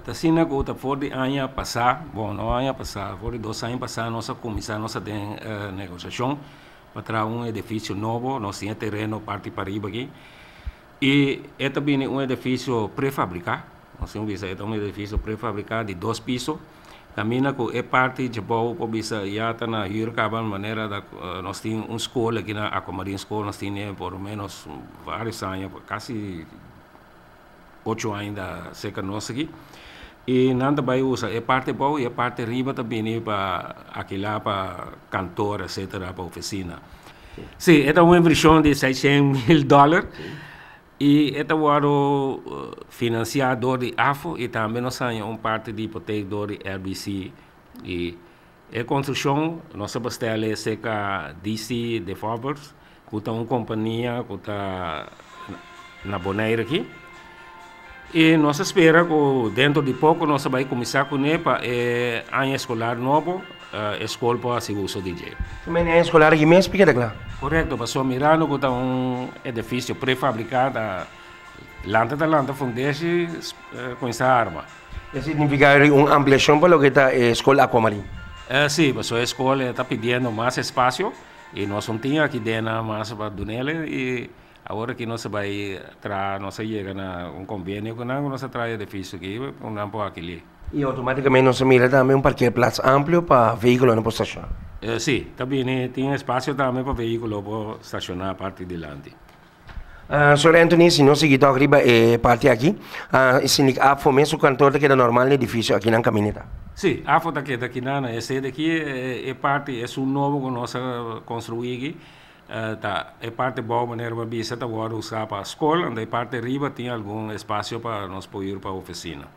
Ta asina ku ta for di aña pasá, bon, no aña pasá, for di 2 aña pasá nos a kuminsá, nos tin negosiashon pa traha un edifisio nobo. Nos tin tereno parti pariba aki. I e ta bin un edifisio prefabriká, nos tin bisa, ta un edifisio prefabriká di dos piso. Kaminda ku e parti di bou, por bisa, ya ta na huur kaba, manera da, nos tin un skol aki na Aquamarine School, nos tin por lo menos vários aña, kasi 8 aña da serka nos aki. I nan ta bai usa e parti bou i e parti riba ta bin pa alkilá pa kantor, etc., pa ofisina. Sí, ta un invershon di 600 mil dòler. I e ta finansiá dor di AFO i tambe nos tin un parti di hipotek dor di RBC. I e konstrukshon, nos a bestel serka DC Developers, ku ta un kompania ku ta na Bonaire aki. I nos ta spera ku denter di poko nos ta bai kuminsá kuné pa e aña eskolar nobo, skol por hasi uso di dje. E aña eskolar aki mes ta kla? Korekto, pasobra mirando ku ta un edifisio prefabriká, ta lanta ta lanta fundeshi, kuminsá arma. Esei ta nifiká un ampliashon pa loke ta skol Aquamarine? Sí, pasobra e skol ta pidiendo mas espasio i nos no tin aki den mas pa dun'é i awor aki nos ta bai traha, nos a yega na un konvenio ku nan, nos a traha edifisio aki, ku nan por alkilá. I outomátikamente nos ta mira tambe un parkeerplaats amplio pa vehíkulo por stashoná. Sí, tambe tin espasio tambe pa vehíkulo por stashoná parti dilanti. Sr. Anthony, si nos sigui riba e parti aki, si AFO mes kantor ta keda normal na edifisio aki na kaminda. Sí, AFO ta keda aki na e sede aki, e parti e un nobo ku nos a konstruí aki. Ta e parti bou, manera mi a bisa, ta wòrdu usá pa skol, i e parti riba tin algun espasio pa nos por pa ofisina.